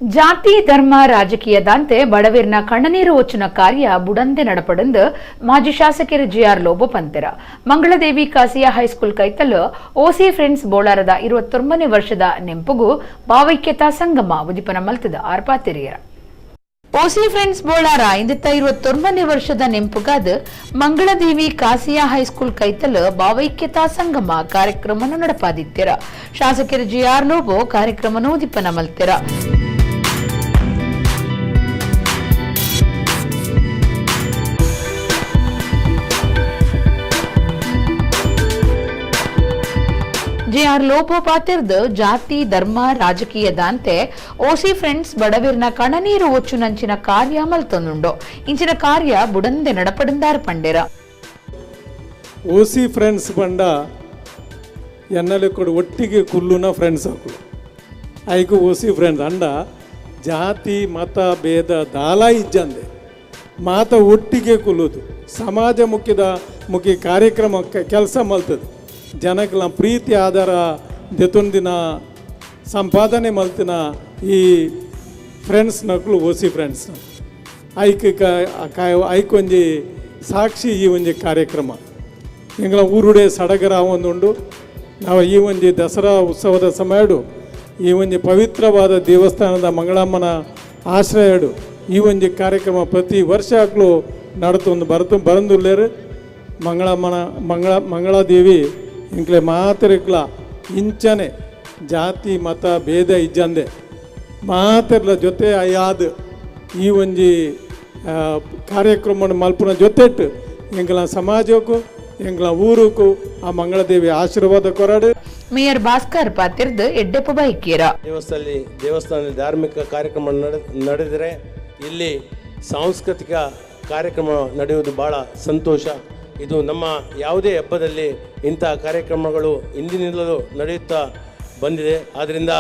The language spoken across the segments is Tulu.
ಜಾತಿ ಧರ್ಮ ರಾಜಕೀಯದಂತೆ ಬಡವಿರ್ನ ಕಣ್ಣನೀರು ಒಚ್ಚುನ ಕಾರ್ಯ ಬುಡಂದೆ ನಡಪಡೆಂದು ಮಾಜಿ ಶಾಸಕರು ಜಿಆರ್ ಲೋಬೋ ಪಂತೆರ. ಮಂಗಳದೇವಿ ಕಾಸಿಯಾ ಹೈಸ್ಕೂಲ್ ಕೈತಲ್ ಓಸಿ ಫ್ರೆಂಡ್ಸ್ ಬೋಳಾರದ 29ನೇ ವರ್ಷದ ನೆಂಪುಗು ಭಾವೈಕ್ಯತಾ ಸಂಗಮ ಉದಿಪನ ಮಲ್ತದ ಆರ್ಪಾತೆರಿಯರ. ಓಸಿ ಫ್ರೆಂಡ್ಸ್ ಬೋಳಾರ ಇಂದಿತ್ತ 29ನೇ ವರ್ಷದ ನೆಂಪುಗಾದ ಮಂಗಳದೇವಿ ಕಾಸಿಯಾ ಹೈಸ್ಕೂಲ್ ಕೈತಲ್ ಭಾವೈಕ್ಯತಾ ಸಂಗಮ ಕಾರ್ಯಕ್ರಮವನ್ನು ನಡಪಾದಿತ್ತೆರ. ಶಾಸಕರು ಜಿಆರ್ ಲೋಬೋ ಕಾರ್ಯಕ್ರಮವನ್ನು ಉದಿಪನ ಮಲ್ತೆರ. ಜೆಆರ್ ಲೋಬೋ ಪಾತಿರ್ದು ಜಾತಿ ಧರ್ಮ ರಾಜಕೀಯದಂತೆ ಓಸಿ ಫ್ರೆಂಡ್ಸ್ ಬಡವಿರ್ನ ಕಣನೀರು ಒಚ್ಚುನಂಚಿನ ಕಾರ್ಯ ಮಲ್ತೊಂದುಂಡು. ಇಂಚಿನ ಕಾರ್ಯ ಬುಡಂದೆ ನಡಪಡಂದಾರ್ ಪಂಡೆರ. ಓಸಿ ಫ್ರೆಂಡ್ಸ್ ಬಂಡ ಎನ್ನಲೆ ಕೂಡ ಒಟ್ಟಿಗೆ ಕುಲ್ಲುನ ಫ್ರೆಂಡ್ಸ್ ಅಕುಲು ಐಕು ಓಸಿ ಫ್ರೆಂಡ್ಸ್ ಅಂಡ ಜಾತಿ ಮತ ಭೇದ ದಾಲ ಇಜ್ಜಂದೆ ಮಾತ ಒಟ್ಟಿಗೆ ಕುಲ್ಲುದು ಸಮಾಜ ಮುಖ್ಯದ ಮುಖ್ಯ ಕಾರ್ಯಕ್ರಮ ಕೆಲಸ ಮಲ್ತದೆ. ಜನಕ್ಲ ಪ್ರೀತಿ ಆಧಾರ ದೆತೊಂದಿನ ಸಂಪಾದನೆ ಮಲ್ತಿನ ಈ ಫ್ರೆಂಡ್ಸ್ ನಕಲು ಓಸಿ ಫ್ರೆಂಡ್ಸ್ ಐಕ್ ಐಕ್ ಒಂಜಿ ಸಾಕ್ಷಿ ಈ ಒಂಜಿ ಕಾರ್ಯಕ್ರಮ. ಎಂಗಳ ಊರುಡೆ ಸಡಗರ ಒಂದುಂಡು. ನಾವು ಈ ಒಂಜಿ ದಸರಾ ಉತ್ಸವದ ಸಮಯಡು ಈ ಒಂಜಿ ಪವಿತ್ರವಾದ ದೇವಸ್ಥಾನದ ಮಂಗಳಮ್ಮನ ಆಶ್ರಯಡು ಈ ಒಂಜಿ ಕಾರ್ಯಕ್ರಮ ಪ್ರತಿ ವರ್ಷ ಅಕ್ಲು ನಡತೊಂದು ಬರತು ಬರಂದುಲ್ಲೇರು. ಮಂಗಳಮ್ಮನ ಮಂಗಳಾದೇವಿ ಇಂಕ್ಲೆ ಮಾತೆರ್ಗ್ಲ ಇಂಚನೆ ಜಾತಿ ಮತ ಭೇದ ಇಜ್ಜಂದೆ ಮಾತೆರ್ಲ ಜೊತೆ ಅಯ್ಯಾದ್ ಈ ಒಂಜಿ ಕಾರ್ಯಕ್ರಮ ಮಲ್ಪುನ ಜೊತೆಟ್ ಎಂಕಲ ಸಮಾಜಕ್ಕೂ ಎಂಕಲ ಊರುಕು ಆ ಮಂಗಳದೇವಿ ಆಶೀರ್ವಾದ ಕೊರಡು. ಮೇಯರ್ ಭಾಸ್ಕರ್ ಪಾತಿರ್ದು ಎಡ್ಡೆಪ್ಪ ಬೈಕೀರ. ದೇವಸ್ಥಾನದಲ್ಲಿ ಧಾರ್ಮಿಕ ಕಾರ್ಯಕ್ರಮ ನಡೆದರೆ ಇಲ್ಲಿ ಸಾಂಸ್ಕೃತಿಕ ಕಾರ್ಯಕ್ರಮ ನಡೆಯುವುದು ಭಾಳ ಸಂತೋಷ. ಇದು ನಮ್ಮ ಯಾವುದೇ ಹಬ್ಬದಲ್ಲಿ ಇಂಥ ಕಾರ್ಯಕ್ರಮಗಳು ಹಿಂದಿನಿಂದಲೂ ನಡೆಯುತ್ತಾ ಬಂದಿದೆ. ಆದ್ದರಿಂದ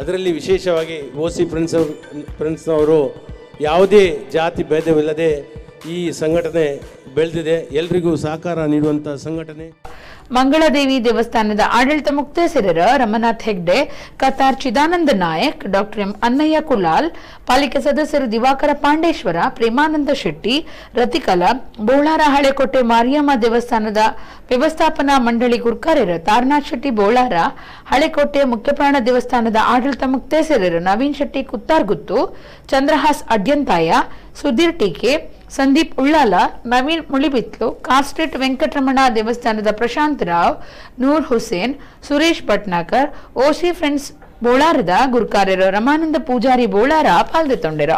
ಅದರಲ್ಲಿ ವಿಶೇಷವಾಗಿ ಓ ಸಿ ಫ್ರೆಂಡ್ಸ್ನವರು ಯಾವುದೇ ಜಾತಿ ಭೇದವಿಲ್ಲದೆ ಈ ಸಂಘಟನೆ ಬೆಳೆದಿದೆ. ಎಲ್ರಿಗೂ ಸಹಕಾರ ನೀಡುವಂಥ ಸಂಘಟನೆ. ಮಂಗಳದೇವಿ ದೇವಸ್ಥಾನದ ಆಡಳಿತ ಮುಕ್ತೇಸರರ ರಮನಾಥ್ ಹೆಗ್ಡೆ, ಕತಾರ್ ಚಿದಾನಂದ ನಾಯಕ್, ಡಾಕ್ಟರ್ ಎಂ ಅನ್ನಯ್ಯ ಕುಲಾಲ್, ಪಾಲಿಕೆ ಸದಸ್ಯರು ದಿವಾಕರ ಪಾಂಡೇಶ್ವರ, ಪ್ರೇಮಾನಂದ ಶೆಟ್ಟಿ, ರತಿಕಲಾ, ಬೋಳಾರ ಹಳೆಕೋಟೆ ಮಾರಿಯಮ್ಮ ದೇವಸ್ಥಾನದ ವ್ಯವಸ್ಥಾಪನಾ ಮಂಡಳಿ ಗುರ್ಕಾರ್ಯರು ತಾರನಾಥ್ ಶೆಟ್ಟಿ ಬೋಳಾರ, ಹಳೆಕೋಟೆ ಮುಖ್ಯಪ್ರಾಣ ದೇವಸ್ಥಾನದ ಆಡಳಿತ ಮುಕ್ತೇಸರರು ನವೀನ್ ಶೆಟ್ಟಿ ಕುತ್ತಾರ್ಗುತ್ತು, ಚಂದ್ರಹಾಸ್ ಅಡ್ಯಂತಾಯ, ಸುಧೀರ್ ಟೀಕೆ, ಸಂದೀಪ್ ಉಳ್ಳಾಲ, ನವೀನ್ ಮುಳಿಬಿತ್ಲು, ಕಾಸ್ಟ್ರೇಟ್ ವೆಂಕಟರಮಣ ದೇವಸ್ಥಾನದ ಪ್ರಶಾಂತ್ ರಾವ್, ನೂರ್ ಹುಸೇನ್, ಸುರೇಶ್ ಭಟ್ನಾಕರ್, ಓಸಿ ಫ್ರೆಂಡ್ಸ್ ಬೋಳಾರದ ಗುರ್ಕಾರ್ಯರು ರಮಾನಂದ ಪೂಜಾರಿ ಬೋಳಾರ ಪಾಲ್ದೆತೊಂಡೆರ.